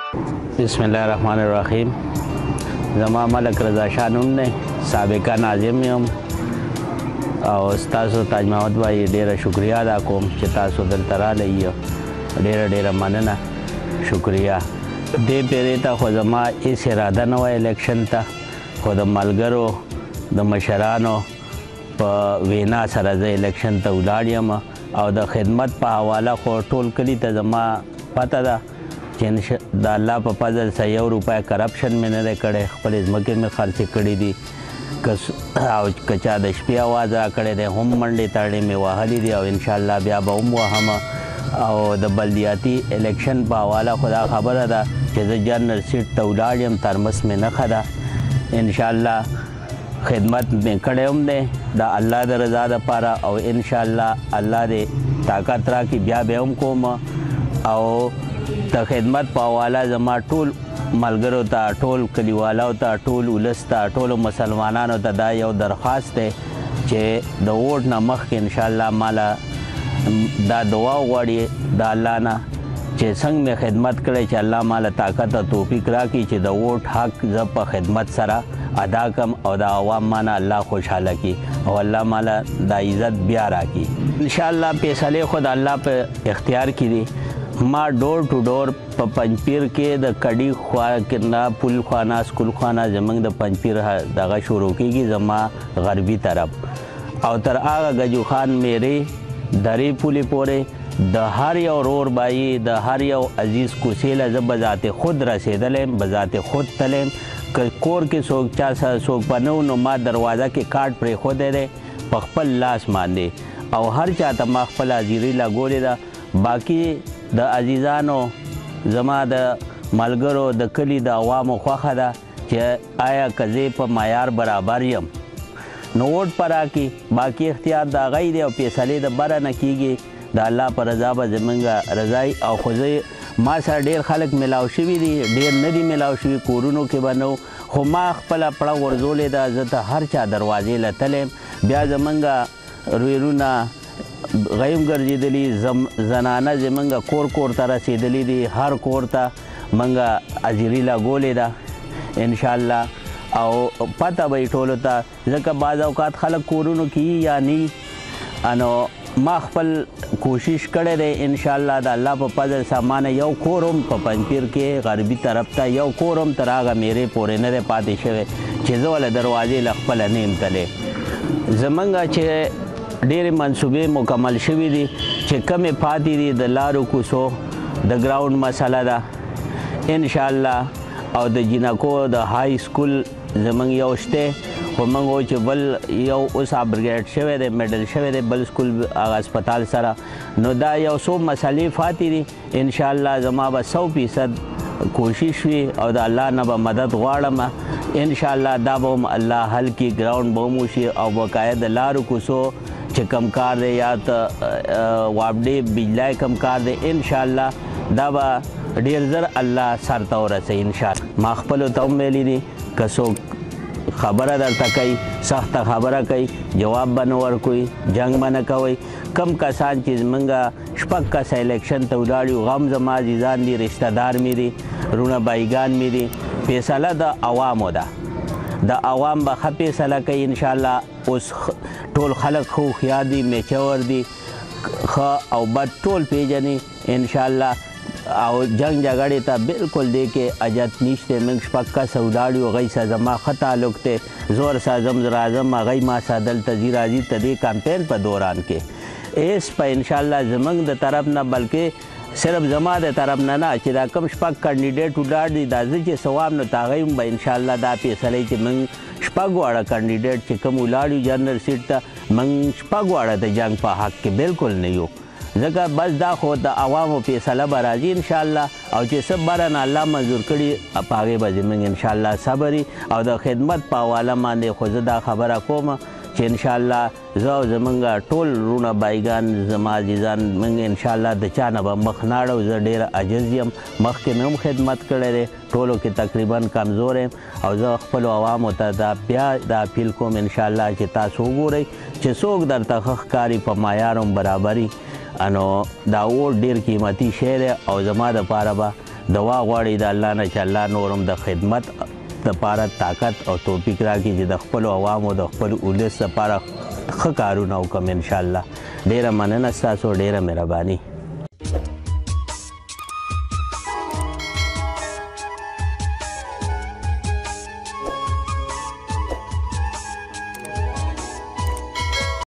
بسم الله الرحمن الرحیم. زما ملک رضا شاه نوم دی، سابقه ناظم یم او ستاسو تاج محمد بھائی ډېره شکریه ادا کوم چې تاسو دلته راغلی. ډېره ډېره مننه، شکریه. دې پیرې ته خو زما هېڅ اراده نه وه الیکشن ته، خو د ملګرو د مشرانو په وینا سره زه الیکشن ته ولاړ یم. او د خدمت په حواله خو ټول کلي ته زما پته ده چې د الله په فضل سره یو روپۍ کرپشن مې نه دی کړی، خپلې ځمکې مې خرڅې کړې دي. او که چا د شپې اواز راکړی دی هم منډې تړې مې وهلې دي او انشاءالله بیا به هم وهم. او د بلدیاتي الیکشن په حواله خو دا خبره ده چې زه جنرل سیټ ته ولاړ یم، ترمس مې نښه ده. انشاءالله خدمت مې کړی هم دی د الله د رضا دپاره، او انشاءالله الله دې طاقت راکړي بیا به هم کوم. او د خدمت په حواله زما ټول ملګرو ته، ټول کلیوالو ته، ټول ولس ته، ټولو مسلمانانو ته دا یو درخواست دی چې د ووټ نه مخکې انشاءالله ماله دا دعا وغواړي د الله نه چې څنګه مې خدمت کړی، چې الله ماله طاقت او توفیق راکړي چې د ووټ حق زه په خدمت سره ادا کم او د عوام مانه الله خوشحاله کړي او الله ماله دا عزت بیا راکړي. انشاءالله فیصلې خو د الله په اختیار کې دي. ما ډور ټو ډور په پنجپیر کې د کډي خوا کې نه پل خوا نه سکول خوا نه زمونږ د پنجپیر دغه شروع کېږي زما غربي طرف، او تر هغه ګجو خان میرې درې پولې پورې د هر یو رور بایی د هر یو عزیز کوڅې له زه بذات خود رسېدلی یم، بذات خود تللی یم. که کور کې څوک چا سره څوک په نه و نو ما دروازه کې کارت پرېښودی دی په خپل لاس باندې، او هر چا ته ما خپله حاضري لګولې ده. باقي د عزیزانو زما د ملګرو د کلي د عوامو خوښه ده چې آیا که زه په معیار برابر یم نو ووټ په راکړي، باقي اختیار د هغوی دی او فیصلې د بره نه کېږي. د الله په رضا به زمونږ رضا وي. او خو زه ما سره ډېر خلک ملاو شوي دي، ډېر نه دي ملاو شوي، کورونو کې به نه، خو ما خپله پړه غورځولې ده. زه ته هر چا دروازې له تللی یم. بیا زمونږ رویرونه غیم ګرځېدلي، زنانه زمونږ کور کور ته رسېدلي دي، هر کور ته مونږ حاضري لګولې ده انشاءالله. او پته به یې ټولو ته، ځکه بعض اوقات خلک کورونو کې یا نه، انو ما خپل کوشش کړی دی انشاءالله د الله په فضل سره ما نه یو کور هم په پنجپیر کې غربي طرف ته یو کور هم تر هغه میرې پورې نه دی پاتې شوی چې زه وله دروازې له خپله نه یم تللی. زمونږ چې ډېرې منصوبې مکمل شوي دي چې کمې پاتې دي د لارو کوڅو د ګراوند مسله ده انشاءالله، او د جینکو د های سکول زمونږ یو شته، خو موږ وایو چې بل یو اوس اپګریډ شوی دی، میډل شوی دی بل سکول هغه هسپتال سره، نو دا یو څو مسلې پاتې دي. انشاءالله زما به 100% کوشش وي او د الله نه به مدد غواړم انشاءالله دا به هم الله حل کړي، ګراوند به هم وشي او باقاعده د لارو کوڅو چې کم کار دی یا ته واپډې بجلی کم کار دی انشاءالله دا به ډېر زر الله سر ته ورسوي انشاءالله. ما خپلو ته هم ویلي دي که څوک خبره درته کوي، سخته خبره کوي، جواب به نه ورکوي، جنګ به نه کوئ. کم کسان چې زمونږ شپږ کسه الیکشن ته ولاړ یو، غم زما عزیزان دي، رشته دار مې دي، روڼه بایګان مې دي، فیصله د عوامو ده، د عوام به ښه فیصله کوي انشاءالله. اوس ټول خلک ښه هوښیار دي، میچور دي، ښه او بد ټول پیژني انشاءالله. او جنگ جګړې ته بالکل دې کې اجت نشته. موږ شپږ کسه ولاړ یو، هغوی سره زما ښه تعلق دی، زه ورسره ځم راځم، هغوی ما سره دلته ځي راځي. ته دې کمپین په دوران کې هېڅ په انشاءالله زموږ د طرف نه، بلکې صرف زما د طرف نه نه، چې دا کوم شپږ کاندیډیټ ولاړ دي، دا زه چې څه وایم نو ته هغوی هم به انشاءالله دا فیصله چې موږ شپږ واړه کاندیډیټ چې کوم ولاړ یو جنرل سیټ ته، موږ شپږ واړه د جنګ په حق کې بالکل نه یو، ځکه بس دا خو د عوامو فیصله به راځي انشاءالله. او چې څه بره نه الله منظور کړي په هغې به زموږ انشاءالله صبر وي. او د خدمت په حواله باندې خو زه دا خبره کوم چې انشاءالله زه او زمونږ ټول وروڼه بایګان زما عزیزان موږ انشاءالله د چا نه به مخ نه اړوو. زه ډېر عاجز یم، مخکې مې هم خدمت کړی دی، ټولو کې تقریبا کمزور یم، او زه خپلو عوامو ته دا بیا دا اپیل کوم انشاءالله چې تاسو وګورئ چې څوک درته ښه ښکاري په معیار هم برابري، انو دا ووټ ډېر قیمتي شی دی او زما دپاره به دعا غواړي د الله نه چې الله نور هم د خدمت دپاره طاقت او توفیق راکړي چې د خپلو عوامو، د خپل ولس دپاره ښه کارونه وکړم انشاءالله. ډېره مننه ستاسو، ډېره مهرباني.